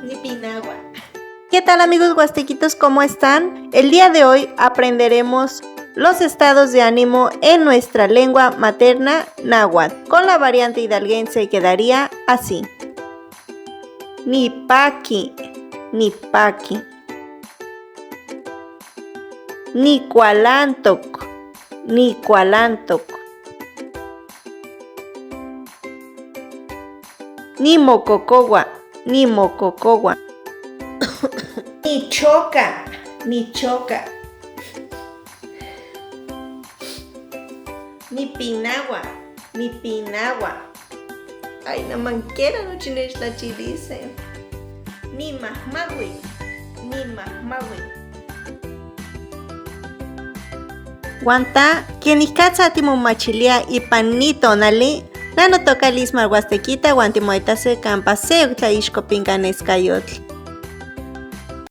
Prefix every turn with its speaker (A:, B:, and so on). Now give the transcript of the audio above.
A: Nipinahua. ¿Qué tal, amigos huastequitos? ¿Cómo están? El día de hoy aprenderemos los estados de ánimo en nuestra lengua materna náhuatl. Con la variante hidalguense quedaría así. Nipaqui, nipaqui. Nicualantoc, nicualantoc. Nimococohua, nimococohua. Nichoca, nichoca. Nipinahua, nipinahua. Ay, no manquiera no chinechtlachilise. Nimahmahui, nimahmahui. Huan ta, ¿quenicatza timomachilia ipan ni tonali? Na notoca Liz Huastequita huan timoitase campa seyoc tlaixcopincanescayotl.